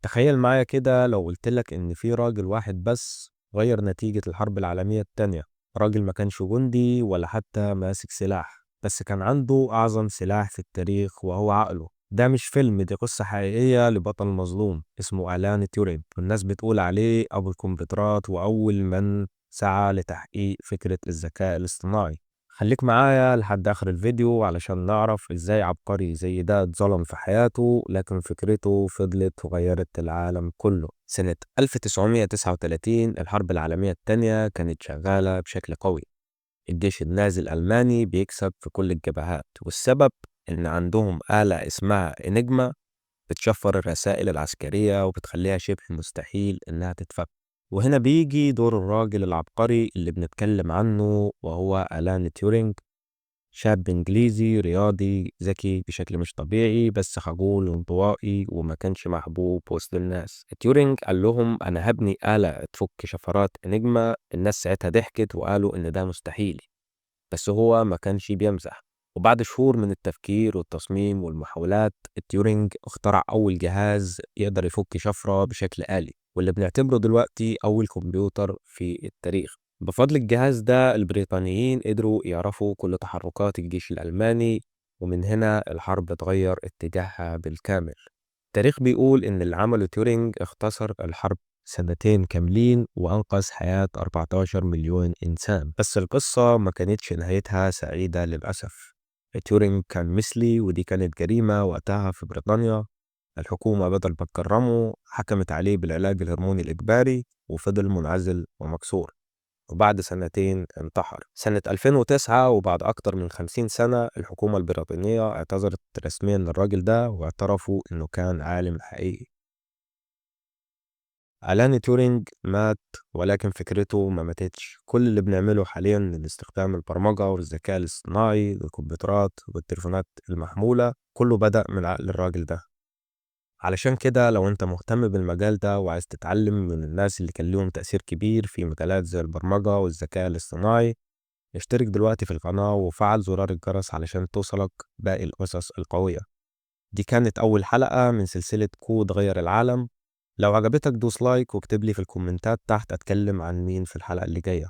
تخيل معايا كده لو قلت لك إن في راجل واحد بس غير نتيجة الحرب العالمية التانية. راجل ما كانش جندي ولا حتى ماسك سلاح، بس كان عنده أعظم سلاح في التاريخ وهو عقله. ده مش فيلم، دي قصة حقيقية لبطل مظلوم اسمه ألان تيورينج، والناس بتقول عليه أبو الكمبيوترات وأول من سعى لتحقيق فكرة الذكاء الاصطناعي. خليك معايا لحد آخر الفيديو علشان نعرف إزاي عبقري زي ده اتظلم في حياته لكن فكرته فضلت وغيرت العالم كله. سنة 1939 الحرب العالمية التانية كانت شغالة بشكل قوي، الجيش النازي الألماني بيكسب في كل الجبهات، والسبب إن عندهم آلة اسمها إنجما بتشفر الرسائل العسكرية وبتخليها شبه مستحيل إنها تتفك. وهنا بيجي دور الراجل العبقري اللي بنتكلم عنه وهو ألان تيورينج، شاب إنجليزي رياضي ذكي بشكل مش طبيعي، بس خجول وانطوائي وما كانش محبوب وسط الناس. تيورينج قال لهم أنا هبني آلة تفك شفرات إنجما. الناس ساعتها ضحكت وقالوا إن ده مستحيل، بس هو ما كانش بيمزح. وبعد شهور من التفكير والتصميم والمحاولات، تيورينج اخترع أول جهاز يقدر يفك شفرة بشكل آلي، واللي بنعتبره دلوقتي أول كمبيوتر في التاريخ. بفضل الجهاز ده البريطانيين قدروا يعرفوا كل تحركات الجيش الألماني، ومن هنا الحرب اتغير اتجاهها بالكامل. التاريخ بيقول إن اللي عمله تيورينج اختصر الحرب سنتين كاملين وأنقذ حياة 14 مليون إنسان. بس القصة ما كانتش نهايتها سعيدة للأسف. تيورينج كان مثلي، ودي كانت جريمة وقتها في بريطانيا. الحكومة بدل ما تكرمه حكمت عليه بالعلاج الهرموني الإجباري، وفضل منعزل ومكسور، وبعد سنتين انتحر. سنة 2009 وبعد أكتر من 50 سنة الحكومة البريطانية اعتذرت رسميا للراجل ده واعترفوا إنه كان عالم حقيقي. ألان تيورينج مات، ولكن فكرته ما ماتتش. كل اللي بنعمله حاليا من استخدام البرمجة والذكاء الاصطناعي والكمبيوترات والتليفونات المحمولة كله بدأ من عقل الراجل ده. علشان كده لو انت مهتم بالمجال ده وعايز تتعلم من الناس اللي كان لهم تأثير كبير في مجالات زي البرمجة والذكاء الاصطناعي، اشترك دلوقتي في القناة وفعل زرار الجرس علشان توصلك باقي القصص القوية. دي كانت أول حلقة من سلسلة كود غير العالم. لو عجبتك دوس like واكتب لي في الكومنتات تحت أتكلم عن مين في الحلقة اللي جاية.